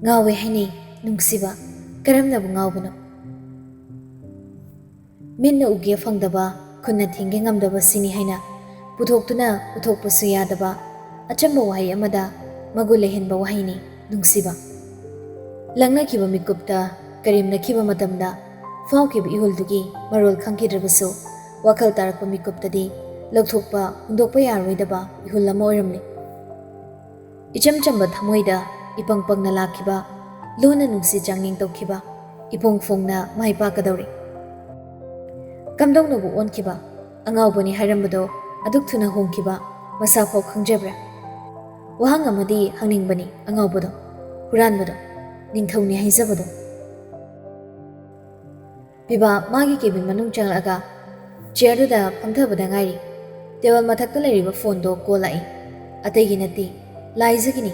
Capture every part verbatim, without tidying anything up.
ꯉꯥꯎꯋꯦ ꯍꯥꯏꯅꯩ ꯅꯨꯡꯁꯤꯕ, ꯀꯔꯝꯅꯕꯨ ꯉꯥꯎꯕꯅꯣ? ꯃꯤꯠꯅ ꯎꯒꯦ ꯐꯪꯗꯕ, ꯈꯨꯠꯅ ꯊꯦꯡꯒꯦ ꯉꯝꯗꯕ ꯁꯤꯅꯤ ꯍꯥꯏꯅ ꯄꯨꯊꯣꯛꯇꯨꯅ ꯎꯊꯣꯛꯄꯁꯨ ꯌꯥꯗꯕ ꯑꯆꯝꯕ ꯋꯥꯍꯩ ꯑꯃꯗ ꯃꯒꯨꯟ ꯂꯩꯍꯟꯕ ꯋꯥꯍꯩꯅꯤ ꯅꯨꯡꯁꯤꯕ꯫ ꯂꯪꯅꯈꯤꯕ ꯃꯤꯀꯨꯞꯇ ꯀꯔꯦꯝꯅꯈꯤꯕ ꯃꯇꯝꯗ ꯐꯥꯎꯈꯤꯕ ꯏꯍꯨꯜꯗꯨꯒꯤ ꯃꯔꯣꯜ ꯈꯪꯈꯤꯗ꯭ꯔꯕꯁꯨ, ꯋꯥꯈꯜ ꯇꯥꯔꯛꯄ ꯃꯤꯀꯨꯞꯇꯗꯤ ꯂꯧꯊꯣꯛꯄ ꯍꯨꯟꯗꯣꯛꯄ ꯌꯥꯔꯣꯏꯗꯕ ꯏꯍꯨꯜ ꯑꯃ ꯑꯣꯏꯔꯝꯂꯤ꯫ ꯏꯆꯝ ꯆꯝꯕ ꯊꯃꯣꯏꯗ ꯏꯄꯪ ꯄꯪꯅ ꯂꯥꯛꯈꯤꯕ, ꯂꯣꯟꯅ ꯅꯨꯡꯁꯤ ꯆꯥꯡꯌꯦꯡ ꯇꯧꯈꯤꯕ ꯏꯄꯣꯡ ꯐꯣꯡꯅ ꯃꯥꯏ ꯄꯥꯛꯀꯗꯧꯔꯤ꯫ ꯀꯝꯗꯧꯅꯕꯨ ꯑꯣꯟꯈꯤꯕ ꯑꯉꯥꯎꯕꯅꯤ ꯍꯥꯏꯔꯝꯕꯗꯣ ꯑꯗꯨꯛ ꯊꯨꯅ ꯍꯣꯡꯈꯤꯕ ꯃꯁꯥ ꯐꯥꯎ ꯈꯪꯖꯕ꯭ꯔꯥ? ꯋꯥꯍꯪ ꯑꯃꯗꯤ ꯍꯪꯅꯤꯡꯕꯅꯤ ꯑꯉꯥꯎꯕꯗꯣ, ꯍꯨꯔꯥꯟꯕꯗꯣ, ꯅꯤꯡꯊꯧꯅꯤ ꯍꯥꯏꯖꯕꯗꯣ꯫ ꯄꯤꯕꯥ ꯃꯥꯒꯤ ꯀꯦꯕꯤꯟ ꯃꯅꯨꯡ ꯆꯪꯂꯛꯑꯒ ꯆꯤꯌꯔꯗꯨꯗ ꯐꯝꯊꯕꯗ ꯉꯥꯏꯔꯤ꯫ ꯇꯦꯕꯜ ꯃꯊꯛꯇ ꯂꯩꯔꯤꯕ ꯐꯣꯟꯗꯣ ꯀꯣꯜ ꯂꯥꯛꯏ꯫ ꯑꯇꯩꯒꯤ ꯅꯠꯇꯦ, ꯂꯥꯏꯖꯒꯤꯅꯤ꯫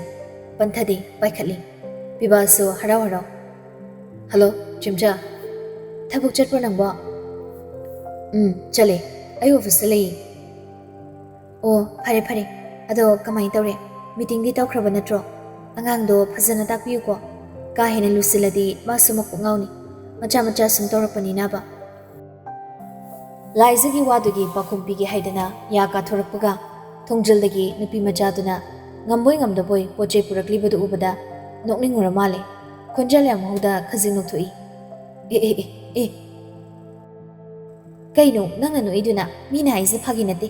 ꯄꯟꯊꯗꯦ, ꯄꯥꯏꯈꯠꯂꯤ꯫ ꯄꯤꯕꯥꯁꯨ ꯍꯔꯥꯎ ꯍꯔꯥꯎ, "ꯍꯜꯂꯣ, ꯆꯦꯝꯆꯥ꯫ ꯊꯕꯛ ꯆꯠꯄ꯭ꯔꯣ ꯅꯪꯕꯣ?" "ꯎꯝ, ꯆꯠꯂꯦ꯫ ꯑꯩ ꯑꯣꯐꯤꯁꯇ ꯂꯩꯌꯦ꯫" "ꯑꯣ, ꯐꯔꯦ, ꯐꯔꯦ꯫ ꯑꯗꯣ ꯀꯃꯥꯏꯅ ꯇꯧꯔꯦ? ꯃꯤꯇꯤꯡꯗꯤ ꯇꯧꯈ꯭ꯔꯕ ꯅꯠꯇ꯭ꯔꯣ? ꯑꯉꯥꯡꯗꯣ ꯐꯖꯅ ꯇꯥꯛꯄꯤꯌꯨꯀꯣ꯫ ꯀꯥ ꯍꯦꯟꯅ ꯂꯨꯁꯤꯜꯂꯗꯤ ꯃꯥꯁꯨ ꯃꯀꯣꯛ ꯉꯥꯎꯅꯤ꯫ ꯃꯆꯥ ꯃꯆꯥ ꯁꯨꯝ ꯇꯧꯔꯛꯄꯅꯤꯅꯕ꯫" ꯂꯥꯏꯖꯒꯤ ꯋꯥꯗꯨꯒꯤ ꯄꯥꯎꯈꯨꯝ ꯄꯤꯒꯦ ꯍꯥꯏꯗꯅ ꯌꯥ ꯀꯥꯊꯣꯔꯛꯄꯒ, ꯊꯣꯡꯖꯤꯜꯗꯒꯤ ꯅꯨꯄꯤ ꯃꯆꯥꯗꯨꯅ ꯉꯝꯕꯣꯏ ꯉꯝꯗꯕꯣꯏ ꯄꯣꯠ ꯆꯩ ꯄꯨꯔꯛꯂꯤꯕꯗꯨ ꯎꯕꯗ ꯅꯣꯛꯅꯤꯡꯉꯨꯔ ꯃꯥꯜꯂꯦ꯫ ꯈꯣꯟꯖꯦꯜ ꯌꯥꯝ ꯍꯧꯗ ꯈꯖꯤꯛ ꯅꯣꯛꯊꯣꯛꯏ꯫ "ꯑꯦ, ꯑꯦ, ꯑꯦ, ꯑꯦ꯫ ꯀꯩꯅꯣ ꯅꯪꯅ ꯅꯣꯛꯏꯗꯨꯅ? ꯃꯤꯅ ꯍꯥꯏꯁꯦ ꯐꯥꯒꯤ ꯅꯠꯇꯦ꯫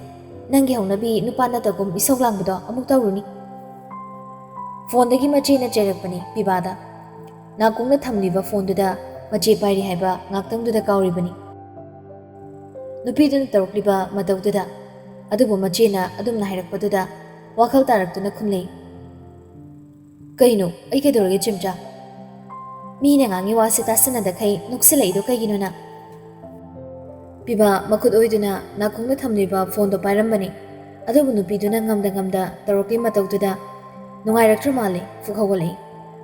ꯅꯪꯒꯤ ꯍꯧꯅꯕꯤ ꯅꯨꯄꯥ ꯅꯠꯇꯒꯨꯝ ꯏꯁꯧ ꯂꯥꯡꯕꯗꯣ ꯑꯃꯨꯛ ꯇꯧꯔꯨꯅꯤ꯫" ꯐꯣꯟꯗꯒꯤ ꯃꯆꯦꯅ ꯆꯩꯔꯛꯄꯅꯤ ꯄꯤꯕꯥꯗ꯫ ꯅꯥꯀꯣꯡꯗ ꯊꯝꯂꯤꯕ ꯐꯣꯟꯗꯨꯗ ꯃꯆꯦ ꯄꯥꯏꯔꯤ ꯍꯥꯏꯕ ꯉꯥꯛꯇꯪꯗꯨꯗ ꯀꯥꯎꯔꯤꯕꯅꯤ꯫ ꯅꯨꯄꯤꯗꯨꯅ ꯇꯧꯔꯛꯂꯤꯕ ꯃꯇꯧꯗꯨꯗ, ꯑꯗꯨꯕꯨ ꯃꯆꯦꯅ ꯑꯗꯨꯝꯅ ꯍꯥꯏꯔꯛꯄꯗꯨꯗ ꯋꯥꯈꯜ ꯇꯥꯔꯛꯇꯨꯅ ꯈꯨꯝꯂꯩ꯫ "ꯀꯩꯅꯣ? ꯑꯩ ꯀꯩꯗꯧꯔꯒꯦ, ꯆꯦꯝꯆꯥ?" "ꯃꯤꯅ ꯉꯥꯡꯉꯤ ꯋꯥꯁꯦ ꯇꯥꯁꯟꯅꯗꯈꯩ ꯅꯣꯛꯁꯤꯜꯂꯛꯏꯗꯣ ꯀꯩꯒꯤꯅꯣ ꯅꯪ?" ꯄꯤꯕꯥ ꯃꯈꯨꯠ ꯑꯣꯏꯗꯨꯅ ꯅꯥꯀꯣꯡꯗ ꯊꯝꯂꯤꯕ ꯐꯣꯟꯗꯣ ꯄꯥꯏꯔꯝꯕꯅꯤ꯫ ꯑꯗꯨꯕꯨ ꯅꯨꯄꯤꯗꯨꯅ ꯉꯝꯗ ꯉꯝꯗ ꯇꯧꯔꯛꯂꯤ ꯃꯇꯧꯗꯨꯗ ꯅꯨꯡꯉꯥꯏꯔꯛꯇ꯭ꯔ ꯃꯥꯜꯂꯦ꯫ ꯐꯨꯛ ꯍꯧꯒꯠꯂꯛꯏ꯫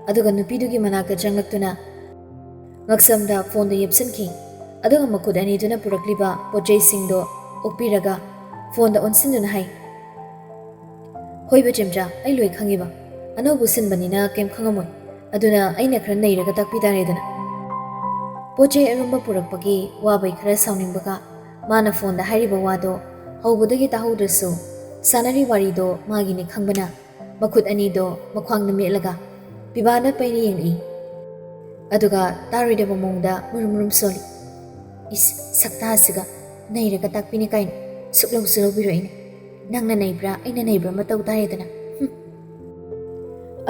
ꯑꯗꯨꯒ ꯅꯨꯄꯤꯗꯨꯒꯤ ꯃꯅꯥꯛꯇ ꯆꯪꯂꯛꯇꯨꯅ ꯉꯛꯁꯝꯗ ꯐꯣꯟꯗꯨ ꯌꯦꯞꯁꯤꯟꯈꯤ꯫ ꯑꯗꯨꯒ ꯃꯈꯨꯠ ꯑꯅꯤꯗꯨꯅ ꯄꯨꯔꯛꯂꯤꯕ ꯄꯣꯠ ꯆꯩꯁꯤꯡꯗꯣ ꯑꯣꯛꯄꯤꯔꯒ ꯐꯣꯟꯗ ꯑꯣꯟꯁꯤꯟꯗꯨꯅ ꯍꯥꯏ, "ꯍꯣꯏꯕ ꯆꯦꯝꯆꯥ, ꯑꯩ ꯂꯣꯏ ꯈꯪꯉꯤꯕ꯫ ꯑꯅꯧꯕ ꯁꯤꯟꯕꯅꯤꯅ ꯀꯩꯝ ꯈꯪꯉꯝꯃꯣꯏ꯫ ꯑꯗꯨꯅ ꯑꯩꯅ ꯈꯔ ꯅꯩꯔꯒ ꯇꯥꯛꯄꯤ ꯇꯥꯔꯦꯗꯅ꯫ ꯄꯣꯠ ꯆꯩ ꯑꯔꯨꯝꯕ ꯄꯨꯔꯛꯄꯒꯤ ꯋꯥꯕꯩ ꯈꯔ ꯁꯥꯎꯅꯤꯡꯕꯒ ꯃꯥꯅ ꯐꯣꯟꯗ ꯍꯥꯏꯔꯤꯕ ꯋꯥꯗꯣ ꯍꯧꯕꯗꯒꯤ ꯇꯥꯍꯧꯗ꯭ꯔꯁꯨ ꯁꯥꯟꯅꯔꯤ ꯋꯥꯔꯤꯗꯣ ꯃꯥꯒꯤꯅꯤ ꯈꯪꯕꯅ ꯃꯈꯨꯠ ꯑꯅꯤꯗꯣ ꯃꯈ꯭ꯋꯥꯡꯗ ꯃꯦꯠꯂꯒ ꯄꯤꯕꯥꯅ ꯄꯩꯅ ꯌꯦꯡꯂꯛꯏ꯫ ꯑꯗꯨꯒ ꯇꯥꯔꯣꯏꯗꯕ ꯃꯑꯣꯡꯗ ꯃꯨꯔꯨꯝ ꯃꯨꯔꯨꯝ ꯁꯣꯜꯂꯤ꯫ "ꯏꯁ, ꯁꯛꯇꯥꯁꯤꯒ ꯅꯩꯔꯒ ꯇꯥꯛꯄꯤꯅꯤ ꯀꯥꯏꯅ ꯁꯨꯛꯂꯧꯁꯨ ꯂꯧꯕꯤꯔꯣꯏꯅꯦ꯫ ꯅꯪꯅ ꯅꯩꯕ꯭ꯔꯥ ꯑꯩꯅ ꯅꯩꯕ꯭ꯔꯥ ꯑꯃ ꯇꯧ ꯇꯥꯔꯦꯗꯅ꯫ ꯍꯨꯝ꯫"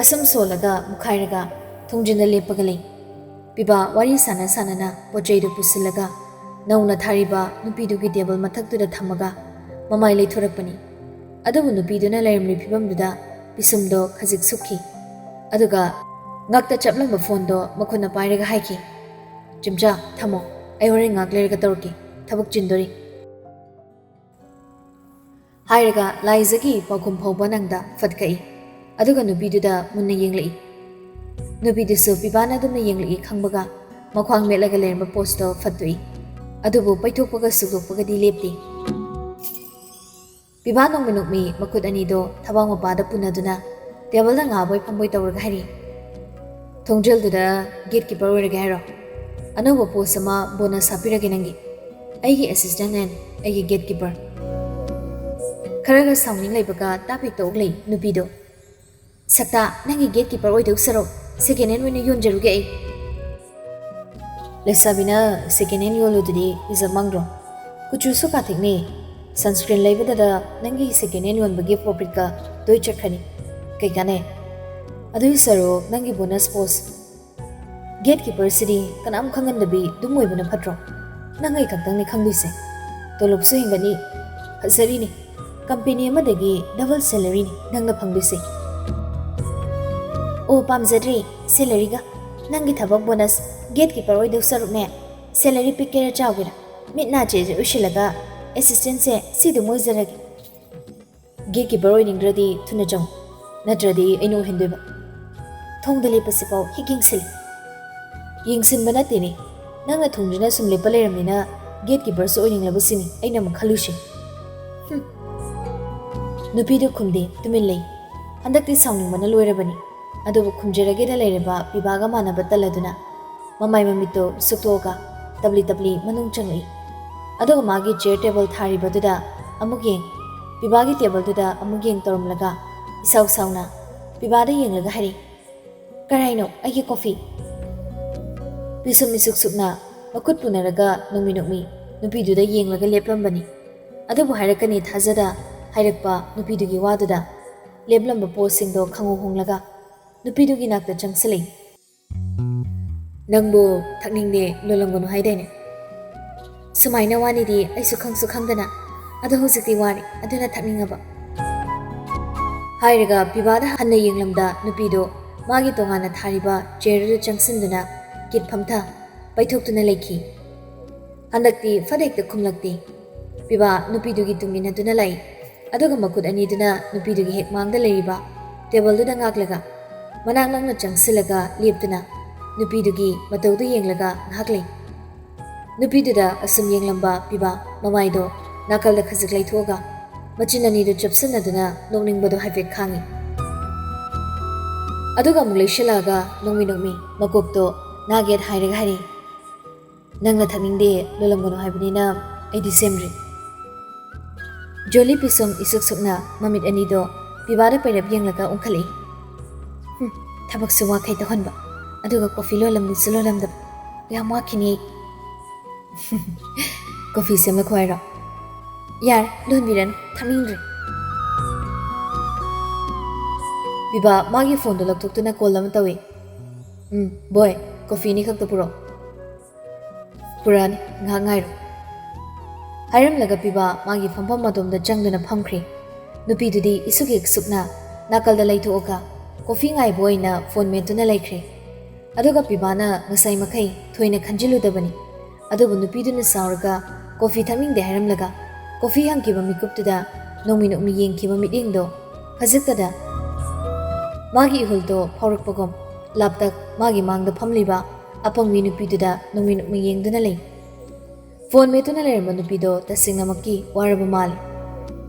ꯑꯁꯨꯝ ꯁꯣꯜꯂꯒ ꯃꯨꯛꯈꯥꯏꯔꯒ ꯊꯣꯡꯖꯤꯟꯗ ꯂꯦꯞꯄꯒ ꯂꯩ꯫ ꯄꯤꯕꯥ ꯋꯥꯔꯤ ꯁꯥꯟꯅ ꯁꯥꯟꯅꯅ ꯄꯣꯠ ꯆꯩꯗꯨ ꯄꯨꯁꯤꯜꯂꯒ ꯅꯧꯅ ꯊꯥꯔꯤꯕ ꯅꯨꯄꯤꯗꯨꯒꯤ ꯇꯦꯕꯜ ꯃꯊꯛꯇꯨꯗ ꯊꯝꯃꯒ ꯃꯃꯥꯏ ꯂꯩꯊꯣꯔꯛꯄꯅꯤ꯫ ꯑꯗꯨꯕꯨ ꯅꯨꯄꯤꯗꯨꯅ ꯂꯩꯔꯝꯂꯤ ꯐꯤꯕꯝꯗꯨꯗ ꯄꯤꯁꯨꯝꯗꯣ ꯈꯖꯤꯛ ꯁꯨꯛꯈꯤ꯫ ꯑꯗꯨꯒ ꯉꯛꯇ ꯆꯞꯂꯝꯕ ꯐꯣꯟꯗꯣ ꯃꯈꯨꯠꯅ ꯄꯥꯏꯔꯒ ꯍꯥꯏꯈꯤ, "ꯆꯤꯝꯆꯥ, ꯊꯝꯃꯣ, ꯑꯩ ꯍꯣꯔꯦꯟ ꯉꯥꯏꯍꯥꯛ ꯂꯩꯔꯒ ꯇꯧꯔꯛꯀꯦ, ꯊꯕꯛ ꯆꯤꯟꯗꯣꯔꯤ꯫" ꯍꯥꯏꯔꯒ ꯂꯥꯏꯖꯒꯤ ꯄꯥꯎꯈꯨꯝ ꯐꯥꯎꯕ ꯅꯪꯗ ꯐꯠ ꯀꯛꯏ꯫ ꯑꯗꯨꯒ ꯅꯨꯄꯤꯗꯨꯗ ꯃꯨꯟꯅ ꯌꯦꯡꯂꯛꯏ꯫ ꯅꯨꯄꯤꯗꯨꯁꯨ ꯄꯤꯕꯥꯅ ꯑꯗꯨꯝꯅ ꯌꯦꯡꯂꯛꯏ ꯈꯪꯕꯒ ꯃꯈ꯭ꯋꯥꯡ ꯃꯦꯠꯂꯒ ꯂꯩꯔꯝꯕ ꯄꯣꯁꯇꯣ ꯐꯠꯇꯣꯛꯏ꯫ ꯑꯗꯨꯕꯨ ꯄꯩꯊꯣꯛꯄꯒ ꯁꯨꯛꯇꯣꯛꯄꯒꯗꯤ ꯂꯦꯞꯇꯦ꯫ ꯄꯤꯕꯥ ꯅꯣꯡꯃ ꯅꯣꯛꯃꯤ ꯃꯈꯨꯠ ꯑꯅꯤꯗꯣ ꯊꯕꯥꯛ ꯃꯄꯥꯗ ꯄꯨꯅꯗꯨꯅ ꯇꯦꯕꯜꯗ ꯉꯥꯕꯣꯏ ꯐꯝꯕꯣꯏ ꯇꯧꯔꯒ ꯍꯥꯏꯔꯤ, "ꯊꯣꯡꯖꯦꯜꯗꯨꯗ ꯒꯦꯠ ꯀꯤꯄꯔ ꯑꯣꯏꯔꯒꯦ ꯍꯥꯏꯔꯣ? ꯑꯅꯧꯕ ꯄꯣꯁ ꯑꯃ ꯕꯣꯅꯁ ꯍꯥꯞꯄꯤꯔꯒꯦ ꯅꯪꯒꯤ꯫ ꯑꯩꯒꯤ ꯑꯦꯁꯤꯁꯇꯦꯟ ꯑꯦꯟ ꯑꯩꯒꯤ ꯒꯦꯠ ꯀꯤꯄꯔ꯫" ꯈꯔꯒ ꯁꯥꯎꯅꯤꯡ ꯂꯩꯕꯒ ꯇꯥꯞ ꯍꯦꯛꯇ ꯑꯣꯛꯂꯛꯏ ꯅꯨꯄꯤꯗꯣ꯫ "ꯁꯛꯇꯥ, ꯅꯪꯒꯤ ꯒꯦꯠ ꯀꯤꯄꯔ ꯑꯣꯏꯗꯧ ꯁꯔꯨꯛ ꯁꯦꯀꯦꯟ ꯍꯦꯟ ꯑꯣꯏꯅ ꯌꯣꯟꯖꯔꯨꯒꯦ ꯑꯩ꯫" "ꯂꯩꯁꯥꯕꯤꯅ ꯁꯦꯀꯦꯟ ꯍꯦꯟ ꯌꯣꯜꯂꯨꯗꯨꯗꯤ ꯏꯖꯠ ꯃꯥꯡꯗ꯭ꯔꯣ? ꯀꯨꯆꯨꯁꯨ ꯀꯥꯊꯦꯛꯅꯤ꯫ ꯁꯟꯁꯀ꯭ꯔꯤꯟ ꯂꯩꯕꯗꯗ ꯅꯪꯒꯤ ꯁꯦꯀꯦꯟ ꯍꯦꯟ ꯌꯣꯟꯕꯒꯤ ꯄ꯭ꯔꯣꯐꯤꯠꯀ ꯂꯣꯏ ꯆꯠꯈ꯭ꯔꯅꯤ꯫ ꯀꯩ ꯀꯥꯟꯅꯩ? ꯑꯗꯨꯒꯤ ꯁꯔꯨꯛ ꯅꯪꯒꯤ ꯕꯣꯅꯁ ꯄꯣꯁ ꯒꯦꯠ ꯀꯤꯄꯔꯁꯤꯗꯤ ꯀꯅꯥꯝ ꯈꯪꯍꯟꯗꯕꯤ ꯑꯗꯨꯝ ꯑꯣꯏꯕꯅ ꯐꯠꯇ꯭ꯔꯣ? ꯅꯪ ꯑꯩ ꯈꯛꯇꯪꯅꯤ ꯈꯪꯗꯣꯏꯁꯦ꯫ ꯇꯣꯂꯣꯞꯁꯨ ꯍꯦꯟꯒꯠꯅꯤ꯫ ꯐꯖꯔꯤꯅꯤ꯫ ꯀꯝꯄꯦꯅꯤ ꯑꯃꯗꯒꯤ ꯗꯕꯜ ꯁꯦꯂꯔꯤꯅꯤ ꯅꯪꯅ ꯐꯪꯗꯣꯏꯁꯦ꯫" "ꯑꯣ, ꯄꯥꯝꯖꯗ꯭ꯔꯦ ꯁꯦꯂꯔꯤꯒ꯫ ꯅꯪꯒꯤ ꯊꯕꯛ ꯕꯣꯅꯁ ꯒꯦꯠ ꯀꯤꯄꯔ ꯑꯣꯏꯗꯧ ꯁꯔꯨꯛꯅꯦ, ꯁꯦꯂꯔꯤ ꯄꯤꯛꯀꯦꯔꯥ ꯆꯥꯎꯒꯦꯔꯥ, ꯃꯤꯠ ꯅꯥ ꯆꯦꯁꯦ ꯎꯏꯁꯤꯜꯂꯒ ꯑꯦꯁꯤꯁꯇꯦꯟꯁꯦ ꯁꯤꯗꯨꯝ ꯑꯣꯏꯖꯔꯒꯦ꯫ ꯒꯦꯠ ꯀꯤꯄꯔ ꯑꯣꯏꯅꯤꯡꯗ꯭ꯔꯗꯤ ꯊꯨꯅ ꯆꯪꯉꯨ, ꯅꯠꯇ꯭ꯔꯗꯤ ꯑꯩꯅ ꯑꯣꯏꯍꯟꯗꯣꯏꯕ꯫ ꯊꯣꯡꯗ ꯂꯦꯞꯄꯁꯤꯐꯥꯎ ꯍꯦꯛ ꯌꯦꯡꯁꯤꯜꯂꯤ꯫" "ꯌꯦꯡꯁꯤꯟꯕ ꯅꯠꯇꯦꯅꯦ, ꯅꯪꯅ ꯊꯣꯡꯗꯨꯅ ꯁꯨꯝ ꯂꯦꯞꯄ ꯂꯩꯔꯝꯅꯤꯅ ꯒꯦꯠ ꯀꯤꯄꯔꯁꯨ ꯑꯣꯏꯅꯤꯡꯂꯕꯁꯤꯅꯤ ꯑꯩꯅ ꯑꯃꯨꯛ ꯈꯜꯂꯨꯁꯦ꯫" ꯍꯨꯝ꯫ ꯅꯨꯄꯤꯗꯨ ꯈꯨꯝꯗꯦ, ꯇꯨꯃꯤꯟ ꯂꯩ꯫ ꯍꯟꯗꯛꯇꯤ ꯁꯥꯎꯅꯤꯡꯕꯅ ꯂꯣꯏꯔꯕꯅꯤ꯫ ꯑꯗꯨꯕꯨ ꯈꯨꯝꯖꯔꯒꯦꯗ ꯂꯩꯔꯕ ꯄꯤꯕꯥꯒ ꯃꯥꯟꯅꯕ ꯇꯜꯂꯗꯨꯅ ꯃꯃꯥꯏ ꯃꯃꯤꯠꯇꯨ ꯁꯨꯛꯇꯣꯛꯑꯒ ꯇꯞꯂꯤ ꯇꯞꯂꯤ ꯃꯅꯨꯡ ꯆꯪꯂꯛꯏ꯫ ꯑꯗꯨꯒ ꯃꯥꯒꯤ ꯆꯤꯌꯔ ꯇꯦꯕꯜ ꯊꯥꯔꯤꯕꯗꯨꯗ ꯑꯃꯨꯛ ꯌꯦꯡ, ꯄꯤꯕꯥꯒꯤ ꯇꯦꯕꯜꯗꯨꯗ ꯑꯃꯨꯛ ꯌꯦꯡ ꯇꯧꯔꯝꯂꯒ ꯏꯁꯥꯎ ꯁꯥꯎꯅ ꯄꯤꯕꯥꯗ ꯌꯦꯡꯂꯒ ꯍꯥꯏꯔꯤ, "ꯀꯔꯥꯏꯅꯣ ꯑꯩꯒꯤ ꯀꯣꯐꯤ?" ꯄꯤꯁꯨꯝ ꯏꯁꯨꯛ ꯁꯨꯛꯅ ꯃꯈꯨꯠ ꯄꯨꯅꯔꯒ ꯅꯣꯡꯃꯤ ꯅꯣꯡꯃꯤ ꯅꯨꯄꯤꯗꯨꯗ ꯌꯦꯡꯂꯒ ꯂꯦꯞꯂꯝꯕꯅꯤ꯫ ꯑꯗꯨꯕꯨ ꯍꯥꯏꯔꯛꯀꯅꯤ ꯊꯥꯖꯗ ꯍꯥꯏꯔꯛꯄ ꯅꯨꯄꯤꯗꯨꯒꯤ ꯋꯥꯗꯨꯗ ꯂꯦꯞꯂꯝꯕ ꯄꯣꯁꯁꯤꯡꯗꯣ ꯈꯪꯍꯧ ꯍꯣꯡꯂꯒ ꯅꯨꯄꯤꯗꯨꯒꯤ ꯅꯥꯛꯇ ꯆꯪꯁꯤꯜꯂꯛꯏ꯫ "ꯅꯪꯕꯨ ꯊꯛꯅꯤꯡꯗꯦ ꯂꯣꯜꯂꯝꯒꯅꯨ ꯍꯥꯏꯗꯥꯏꯅꯦ?" "ꯁꯨꯃꯥꯏꯅ ꯋꯥꯅꯤꯗꯤ ꯑꯩꯁꯨ ꯈꯪꯁꯨ ꯈꯪꯗꯅ꯫ ꯑꯗꯣ ꯍꯧꯖꯤꯛꯇꯤ ꯋꯥꯔꯦ, ꯑꯗꯨꯅ ꯊꯛꯅꯤꯡꯉꯕ?" ꯍꯥꯏꯔꯒ ꯄꯤꯕꯥꯗ ꯍꯟꯅ ꯌꯦꯡꯂꯝꯗ ꯅꯨꯄꯤꯗꯣ ꯃꯥꯒꯤ ꯇꯣꯉꯥꯟꯅ ꯊꯥꯔꯤꯕ ꯆꯤꯌꯔꯗꯨꯗ ꯆꯪꯁꯤꯟꯗꯨꯅ ꯀꯤꯠ ꯐꯝꯊ ꯄꯩꯊꯣꯛꯇꯨꯅ ꯂꯩꯈꯤ꯫ ꯍꯟꯗꯛꯇꯤ ꯐꯠ ꯍꯦꯛꯇ ꯈꯨꯝꯂꯛꯇꯦ꯫ ꯄꯤꯕꯥ ꯅꯨꯄꯤꯗꯨꯒꯤ ꯇꯨꯡ ꯏꯟꯅꯗꯨꯅ ꯂꯥꯛꯏ꯫ ꯑꯗꯨꯒ ꯃꯈꯨꯠ ꯑꯅꯤꯗꯨꯅ ꯅꯨꯄꯤꯗꯨꯒꯤ ꯍꯦꯛ ꯃꯥꯡꯗ ꯂꯩꯔꯤꯕ ꯇꯦꯕꯜꯗꯨꯗ ꯉꯥꯛꯂꯒ ꯃꯅꯥꯛ ꯅꯛꯅ ꯆꯪꯁꯤꯜꯂꯒ ꯂꯦꯞꯇꯨꯅ ꯅꯨꯄꯤꯗꯨꯒꯤ ꯃꯇꯧꯗꯨ ꯌꯦꯡꯂꯒ ꯉꯥꯏꯍꯥꯛ ꯂꯩ꯫ ꯅꯨꯄꯤꯗꯨꯗ ꯑꯁꯨꯝ ꯌꯦꯡꯂꯝꯕ ꯄꯤꯕꯥ ꯃꯃꯥꯏꯗꯣ ꯅꯥꯀꯜꯗ ꯈꯖꯤꯛ ꯂꯩꯊꯣꯛꯑꯒ ꯃꯆꯤꯟ ꯑꯅꯤꯗꯨ ꯆꯨꯞꯁꯤꯟꯅꯗꯨꯅ ꯅꯣꯛꯅꯤꯡꯕꯗꯣ ꯍꯥꯏꯐꯦꯠ ꯈꯥꯡꯉꯤ꯫ ꯑꯗꯨꯒ ꯑꯃꯨꯛ ꯂꯩꯁꯤꯜꯂꯛꯑꯒ ꯅꯣꯡꯃꯤ ꯅꯣꯡꯃꯤ ꯃꯀꯣꯛꯇꯣ ꯅꯥꯒꯦꯠ ꯍꯥꯏꯔꯒ ꯍꯥꯏꯔꯤ, "ꯅꯪꯅ ꯊꯛꯅꯤꯡꯗꯦ ꯂꯣꯜꯂꯝꯒꯅꯨ ꯍꯥꯏꯕꯅꯤꯅ ꯑꯩꯗꯤ ꯁꯦꯝꯗ꯭ꯔꯤ꯫" ꯖꯣꯂꯤ ꯄꯤꯁꯨꯝ ꯏꯁꯨꯛ ꯁꯨꯛꯅ ꯃꯃꯤꯠ ꯑꯅꯤꯗꯣ ꯄꯤꯕꯥꯗ ꯄꯩꯔꯞ ꯌꯦꯡꯂꯒ ꯎꯪꯈꯠꯂꯛꯏ꯫ "ꯍꯨꯝ, ꯊꯕꯛꯁꯨ ꯋꯥꯈꯩ ꯇꯧꯍꯟꯕ, ꯑꯗꯨꯒ ꯀꯣꯐꯤ ꯂꯣꯜꯂꯝꯅꯤꯁꯨ ꯂꯣꯜꯂꯝꯗꯕ꯫ ꯌꯥꯝ ꯋꯥꯈꯤꯅꯤ ꯑꯩ꯫" "ꯀꯣꯐꯤ ꯁꯦꯝꯂꯛꯈꯣ ꯍꯥꯏꯔꯣ?" "ꯌꯥꯔꯦ, ꯂꯣꯟꯕꯤꯔꯅꯨ, ꯊꯛꯅꯤꯡꯗ꯭ꯔꯦ꯫" ꯄꯤꯕꯥ ꯃꯥꯒꯤ ꯐꯣꯟꯗꯣ ꯂꯧꯊꯣꯛꯇꯨꯅ ꯀꯣꯜ ꯑꯃ ꯇꯧꯏ꯫ "ꯎꯝ, ꯕꯣꯏ, ꯀꯣꯐꯤ ꯑꯅꯤ ꯈꯛꯇ ꯄꯨꯔꯛꯑꯣ꯫" "ꯄꯨꯔꯛꯑꯅꯤ, ꯉꯥꯏꯍꯥꯛ ꯉꯥꯏꯔꯣ꯫" ꯍꯥꯏꯔꯝꯂꯒ ꯄꯤꯕꯥ ꯃꯥꯒꯤ ꯐꯝꯐꯝ ꯑꯗꯣꯝꯗ ꯆꯪꯗꯨꯅ ꯐꯝꯈ꯭ꯔꯦ꯫ ꯅꯨꯄꯤꯗꯨꯗꯤ ꯏꯁꯨꯛ ꯍꯦꯛ ꯁꯨꯛꯅ ꯅꯥꯀꯜꯗ ꯂꯩꯊꯣꯛꯑꯒ ꯀꯣꯐꯤ ꯉꯥꯏꯕ ꯑꯣꯏꯅ ꯐꯣꯟ ꯃꯦꯠꯇꯨꯅ ꯂꯩꯈ꯭ꯔꯦ꯫ ꯑꯗꯨꯒ ꯄꯤꯕꯥꯅ ꯉꯁꯥꯏ ꯃꯈꯩ ꯊꯣꯏꯅ ꯈꯟꯖꯤꯜꯂꯨꯗꯕꯅꯤ꯫ ꯑꯗꯨꯕꯨ ꯅꯨꯄꯤꯗꯨꯅ ꯁꯥꯎꯔꯒ ꯀꯣꯐꯤ ꯊꯛꯅꯤꯡꯗꯦ ꯍꯥꯏꯔꯝꯂꯒ ꯀꯣꯐꯤ ꯍꯪꯈꯤꯕ ꯃꯤꯀꯨꯞꯇꯨꯗ ꯅꯣꯡꯃꯤ ꯅꯣꯡꯃꯤ ꯌꯦꯡꯈꯤꯕ ꯃꯤꯠꯌꯦꯡꯗꯣ ꯈꯖꯤꯛꯇꯗ ꯃꯥꯒꯤ ꯏꯍꯨꯜꯗꯣ ꯐꯥꯎꯔꯛꯄꯒꯨꯝ ꯂꯥꯞꯇꯛ ꯃꯥꯒꯤ ꯃꯥꯡꯗ ꯐꯝꯂꯤꯕ ꯑꯄꯪꯕꯤ ꯅꯨꯄꯤꯗꯨꯗ ꯅꯣꯡꯃꯤ ꯅꯣꯡꯃꯤ ꯌꯦꯡꯗꯨꯅ ꯂꯩ꯫ ꯐꯣꯟ ꯃꯦꯠꯇꯨꯅ ꯂꯩꯔꯝꯕ ꯅꯨꯄꯤꯗꯣ ꯇꯁꯦꯡꯅꯃꯛꯀꯤ ꯋꯥꯔꯕ ꯃꯥꯜꯂꯤ꯫